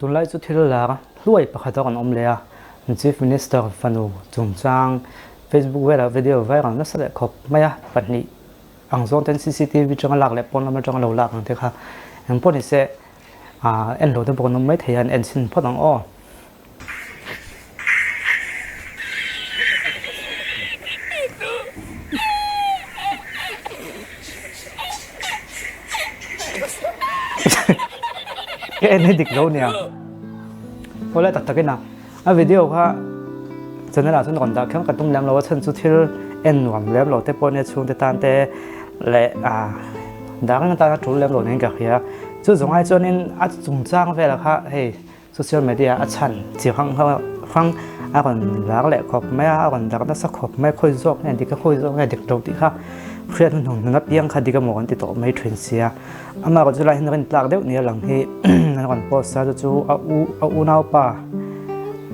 Tunlai chu thil lar hluai pakhat a rawn awm leh a, Chief Minister fanu chungchang Facebook velah video viral nasa leh khawp mai a, pahnih ang zawng ten cctv atanga lak leh pawn lam atanga lo lak ang te kha engpawh ni se en lo te pawh kan awm mai thei a, an en chhin phawt ang aw. Ka en hi dik lo nia. Awle tak takin a a video kha channel ah chuan rawn dah kher ka tum lem lo a chhan chu thil en nuam lem lo te pawh nia chhungte tan te leh ah dah reng atana tul lem lo niin ka hria. Chu zawng ai chuanin a chungchang velah kha hei Social media a chhan chi hrang hrang a rawn lar leh khawp mai a, a rawn darh nasa khawp mai a, khawi zawk nge dik a, khawi zawk nge dik lo tih kha hriat hnuhnung hnun apiang kha dik emaw kan ti tawh mai thin sia. Amaherawhchu chu lai hian rin tlak deuh nia lang hi an rawn post a, chu chu a u a unaupa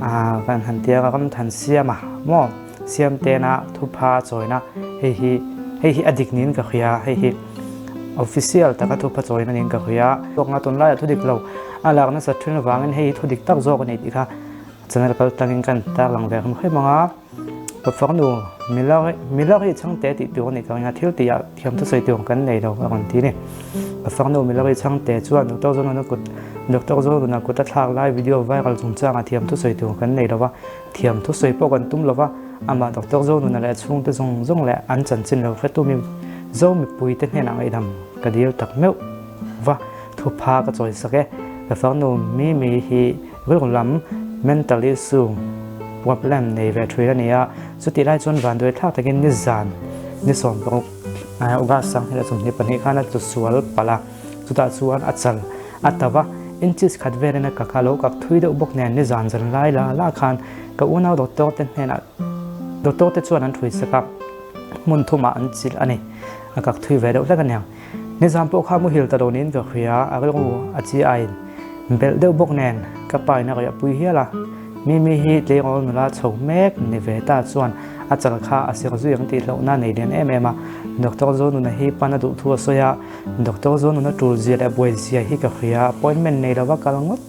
ah kan han tia a ram than siam a maw siam tena thupha chawina hei hi hei hi a dik niin ka hria hei hi. Official taka thupha chawin a niin ka hria a, tawkna tunlaiah thu dik lo a lak nasat thin avangin hei hi thu dik tak zawk a ni tih kha channel kal tangin kan tarlang ve hrim hrim ang a. Pafarnu Milari Milari Chhangte tih tur a nih ka ring a, thil tihah thiam thusawi tur kan nei lo a rawn ti a ni. Pafarnu Milari Chhangte chuan Doctor Zonuna kut Doctor Zonuna kut a thlak lai video viral chungchangah thiam thusawi tur kan nei lo va, thiam thusawi pawh kan tum lo va, amah Doctor Zonuna leh a chhungte zawng zawng leh an chanchin lo hretu mi Zo mipuite hnenah ngaihdam ka dil tak meuh va, thupha ka chawi sak e. Ka farnu Mimi hi rilru lam, mental issue, problem nei ve thui a ni a, chutih lai chuan vanduai thlak takin nizan ni 16 August sang hnih leh 22 khan a tlu sual palh a, chutah chuan a chal a ta va, inches khat velin a kak a, lo kak thui deuh bawk nen nizan zan lai la la khan ka unau doctor te hnenah doctor te chuan an thui sak a. Hmun thumah an chilh a ni. A kak thui ve deuh hlek a niang. Nizam pawh kha muhil ta lo niin ka hria, a rilru a chi aiin belh deuh bawk nen ka pa in a riah pui hial a. Mimi hi tleirawl nula chho mek ni ve ta chuan a chal kha a sir zui ang tih hlauhna nei lian em em a. Doctor Zonuna hi pan a duh thu a sawi a, Doctor Zonuna tul zia leh buai zia hi ka hria, appointment nei lova kal ngawt.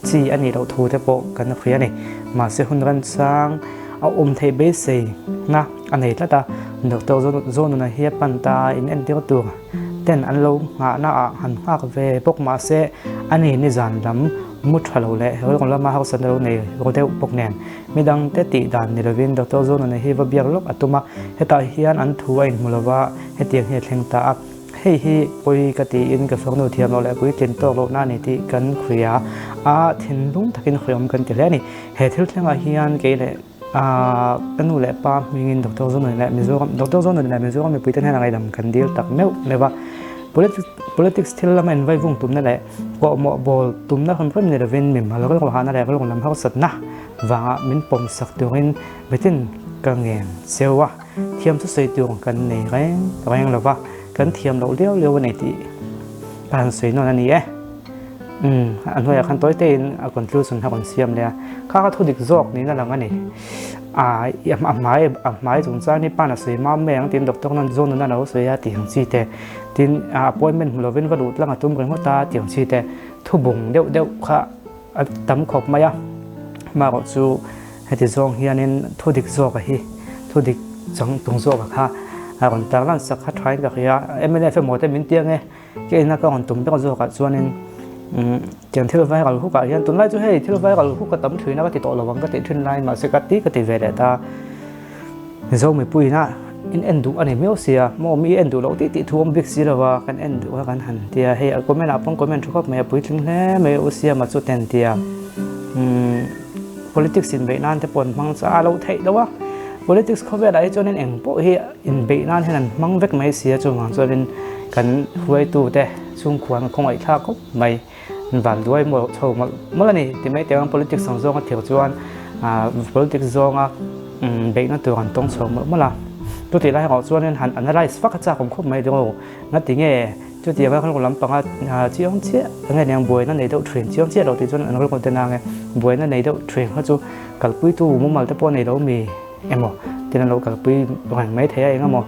Chi a nih loh thu te pawh kan hria a ni. Mahse hun remchang a awm theih beisei na a nei tlat a, Doctor Zonuna hi a pan ta a, in entir tur ten an lo nghahna ah han nghak ve bawk mahse a ni nizan lam mu tha lo leh rilru lama harsatna lo nei ru deuh bawk nen midang te tih dan ni lovin Doctor Zonuna hi va biak lawk a tum a, hetah hian an thu a inhmu lova hetiang hi a thleng ta a. Hei hi pawi ka tiin ka farnu thiam loh leh puitlin tawk lohna a ni tih kan hria a, thinlung takin hriawm kan ti hle a ni. He thil thlengah hian kei leh ka nu leh pa hmingin Doctor Zonuni leh Mizoram Doctor Zonuni leh Mizoram mipuite hnenah ngaihdam kan dil tak meuh meuh a. Politics politics thil lama invaivung tumna leh kawhmawh bawl tumna hrim hrim ni lovin mimal rilru hahna leh rilru lam harsatna vangah min pawmsak turin mitin ka ngen cheu a. Thiam chu sawi tur kan nei reng reng lo va, kan thiam loh liau liau a nei tih ka han sawi nawn a ni e. Umm, a hnuaiah khan tawi tein a conclusion kha rawn siam leh a, kha kha thu dik zawk niin a lang a ni. A a hmai a hmai chungchang hi pan a sawi mam mai ang tiin doctor nan zawn nuna lo sawi a tih ang chi te, tin appointment hmu lovin va luh tlang a tum ringawt a tih ang chi te, thu bung deuh deuh kha a tam khawp mai a, amaherawh chu Heti zawng hianin thu dik zawka hi thu dik chang tung zawka kha a rawn tar lan sak kha thain ka hria a. Mnf emaw te min tiang e, ka ina ka rawn tum ber zawkah chuanin tiang thil viral hukah hian tunlai chu hei thil viral huk a tam thin a ka ti tawh lo ang ka tih thin laiin mahse ka ti ka ti ve leh ta. Mizo mipuiin a in en duh a ni miau sia, maw mi en duh loh tih tih thu awm bik si lova kan en duh a kan han tia hei a comment ah pawn comment thu khawp mai a puitling hle mai a u Siama chu ten tia umm politics inbeih nan te pawh an hmang cha a lo theih loh a politics khawvelah hi chuanin eng pawh hi inbeih nan hian an hmang vek mai sia chuvang chuanin kan hruaitu te chhungkhuan an khawngaih thlak khawp mai. Van duai maw chho mawlh mawlh a ni ti mai teh ang politics ang zawnga thir chuan politics zawnga beihna tur an tawng chho mawlh mawlh a. Chutih lai erawh chuanin han analyse vak a chak awm khawp mai deuh ngati nge chutianga rilru lampanga chiang chiah enge niang buaina nei deuh thin chiang chiah lo tih chuan an rilru te nang e buaina nei deuh thin kha chu kalpuitu mumal te pawh nei lo mi emaw tin an lo kalpui reng mai thei a eng emaw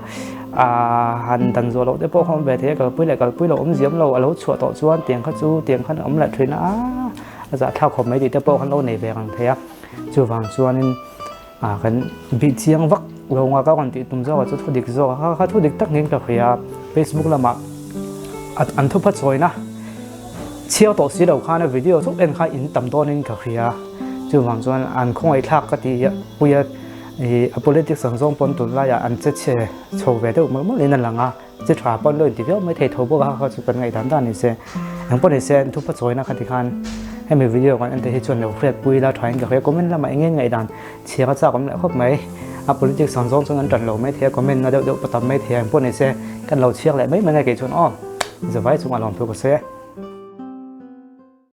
ah han dan zawh loh te pawh kha awm ve thei a kalpui leh kalpui loh awm ziam lo a lo chhuah tawh chuan tiang kha chu tiang khan a awm leh thin a. A zahthlak khawp mai tih te pawh kan lo nei ve ang thei a. Chuvang chuanin ah kan bih chiang vak lo nga ka rawn tih tum zawk ah chu thudik zawk a kha kha thudik tak niin ka hria a. Facebook lamah an thupha chawina chhiar tawh si lo khan a video chauh en kha in tam dawnin ka hria. Chuvang chuan an khawngaihthlak ka ti pui a ih a politics ang zawng pawn tunlaiah an che chhe chho ve deuh mawlh mawlhin a lang a. Chi tha pawn lo inti viau mai thei tho bawk a, kha chu kan ngaihdan dan ni se. Eng pawh ni se an thupa chawina kha tikhan hemi video kan en te hi chuan lo hriat pui ila thain ka hria. Comment lamah eng nge ngaihdan chhiar a chak awm leh khawp mai. A politics ang zawng chuan an tan lo mai thei a, comment na deuh deuh pawh tam mai thei a, eng pawh ni se kan lo chhiar leh mai mai nge kei chuan aw zavai chungah lawmthu ka sawi e.